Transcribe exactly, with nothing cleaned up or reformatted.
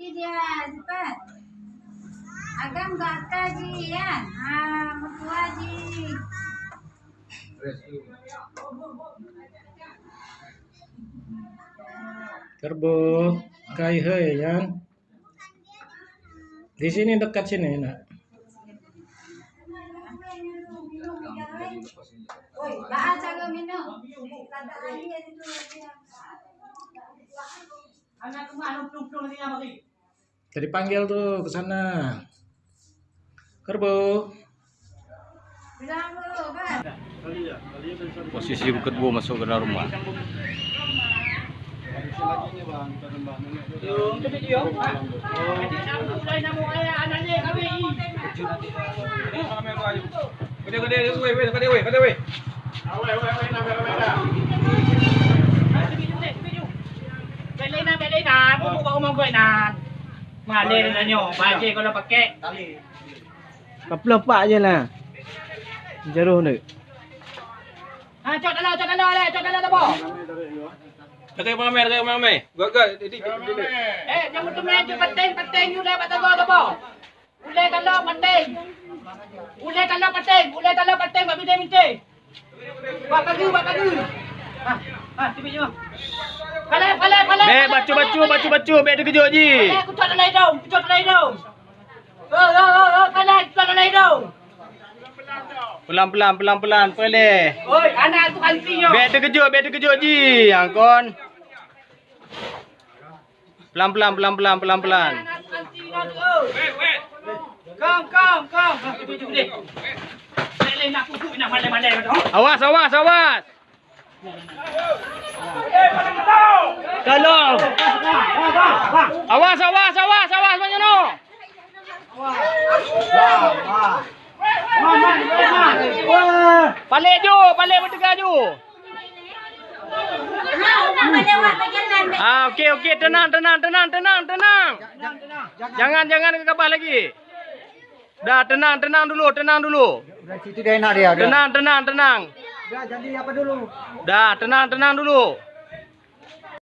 Dia cepat. Agam gata ji, ya. Ha, meutuah ji. Kerbau, kai hai, Yan. Di sini, dekat sini, nak. Oi, bah cara minum. Tadi panggil tu ke sana. Kerbau. Posisi Bukit Bu masuk ke dalam rumah. Kaploh pak je lah. Jaroh ni. Ha, cok dalam, cok dalam, cok dalam, tabo. Kata Imam Amir, kata Imam Amir. Gak, gak, jadi, jadi. Eh, nyang meuteumé tu penting, penting you dah bak tabo, tabo. Ulèe kalo penting. Ulèe kalo penting, ulèe kalo penting bak binèh mité. Bak pagi, bak pagi. Ha, ha, tibit nyoe. Palèe, palèe, palèe. Bèk bacut-bacut, bacut-bacut, bèk teukeujot ji. Palèe, kucok dalam idông, kucok dalam idông. Oh, oh, oh, oh, palèe, kucok dalam idông. Pelan-pelan, pelan-pelan, palèe. Oi, anak tu anti nyoe. Bèk teukeujot, bèk teukeujot ji. Angkon. Pelan-pelan, pelan-pelan, pelan-pelan. Kong, kong, kong. Awas, awas, awas. Tolong. Awas, awas, awas, awas, Mak Nyono. Palek ju, palek beuteuka ju. Ah, okey, okey, tenang, tenang, tenang, tenang, tenang. Jangan, jangan geugabah lagi. Dah, tenang, tenang dulu, tenang dulu. Udah situ dah enak dia, dah. Tenang, tenang, tenang. Dah, jadi apa dulu? Dah, tenang, tenang dulu.